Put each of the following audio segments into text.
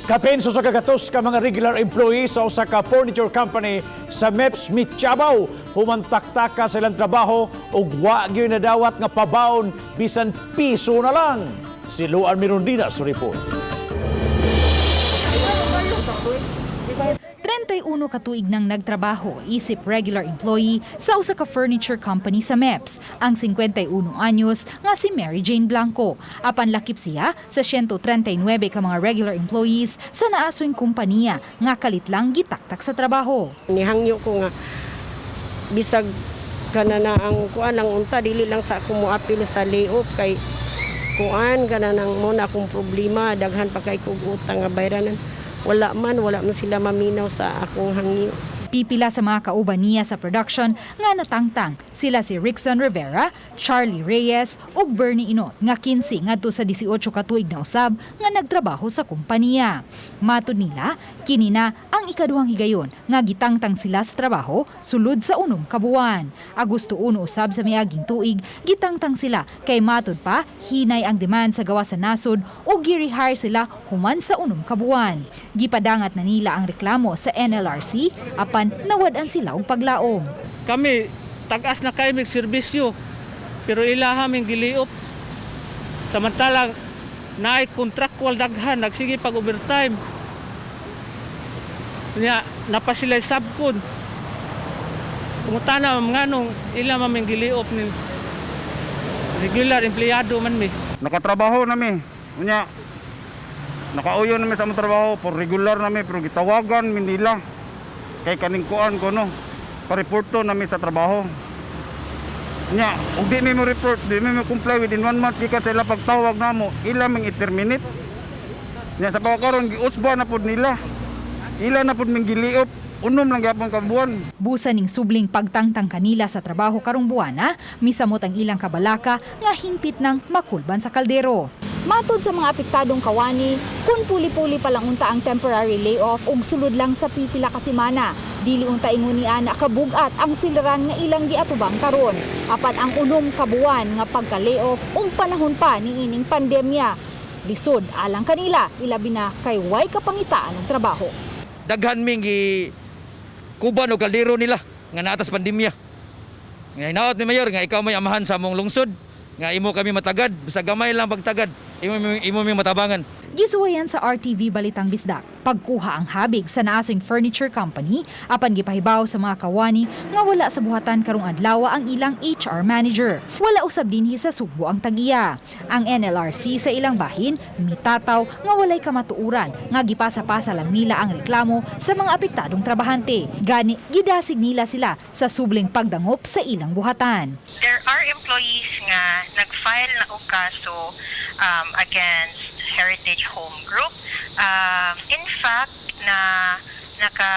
Kapin sa 100 ka mga regular employees sa usa ka furniture company sa MEPS Michabaw human taktaka sa ilang trabaho ug wa gyud nadawat nga pabaon bisan piso na lang. Si Luan Mirondina sa report. 31 ka tuig nang nagtrabaho isip regular employee sa usa ka furniture company sa MEPS, ang 51 anyos nga si Mary Jane Blanco. Apan lakip siya sa 139 ka mga regular employees sa naasoing kumpanya nga kalit lang gitaktak sa trabaho. Nihangyo ko nga bisag kana na ang kuan lang unta, dili lang sa ako moapil sa layoff kay kuan kana nang mo na akong problema, daghan pa kay kog utang nga bayranan. Wala man sila maminaw sa akong hangyo. Pipila sa mga kauban niya sa production nga natangtang sila si Rickson Rivera, Charlie Reyes ug Bernie Inot nga 15 ngadto sa 18 ka tuig na usab nga nagtrabaho sa kompanya. Matud nila, kini na ang ikaduhang higayon nga gitangtang sila sa trabaho sulod sa 6 ka buwan. Agosto 1 usab sa miaging tuig gitangtang sila kay matud pa hinay ang demand sa gawa sa nasod ug gi-rehire sila human sa 6 ka buwan. Gipadangat na nila ang reklamo sa NLRC apan nawad-an sila og paglaom. Kami tag-as na kay mig serbisyo pero ilaha ming giliop, samantalang naay contractual, daghan nagsige pag overtime nya napa sila subcon. Kumuta na nganong ila maming giliop ni regular empleyado man mi. Nakatrabaho nami. Unya nakauyo nami sa among trabaho por regular nami, pero gitawagan mi nila kay kaning kuan ko no pareporto nami sa trabaho. Nya ug di mi mo report, di mi mo comply within one month gikan sa ila pagtawag namo, ila ming i-terminate. Nya sa pagkaron giusba na pud nila. Ila na pud ming giliop 6 lang gyapon ka buwan. Busa ning subling pagtangtang kanila sa trabaho karong buwana, misamot ang ilang kabalaka nga hingpit ng makulban sa kaldero. Matod sa mga apektadong kawani, kung puli-puli pa lang unta ang temporary layoff ug sulod lang sa pipila ka semana, dili unta ingunian na kabugat ang suliran nga ilang giatubang karon. Apan ang 6 ka buwan nga pagka-layoff ug panahon pa niining pandemya. Lisod alang kanila, ilabi na kay way kapangitaan og trabaho. Daghan ming gi kuban og kaldero nila nga naa tas pandemya. Nga hinaot ni Mayor nga ikaw may amahan sa among lungsod nga imo kami matagad bisag gamay lang pagtagad, imo ming matabangan. Gisuwayan sa RTV Balitang Bisdak. Pagkuha ang habig sa naasoing furniture company, apan gipahibaw sa mga kawani nga wala sa buhatan karong adlaw ang ilang HR manager. Wala usab dinhi sa Sugbo ang tag-iya. Ang NLRC sa ilang bahin mitataw nga walay kamatuoran nga gipasa-pasa lang nila ang reklamo sa mga apektadong trabahante. Gani gidasig nila sila sa subling pagdangop sa ilang buhatan. There are employees nga nag-file na og kaso against Heritage Home Group. In fact, na naka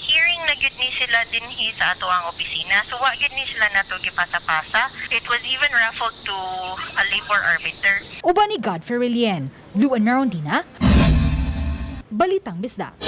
hearing na gyud ni sila dinhi sa atoang opisina. So wa gyud ni sila nato gipasa-pasa. It was even raffled to a labor arbiter. Uban ni Godfrey Relien, Luan Merondina, Balitang Bisdak.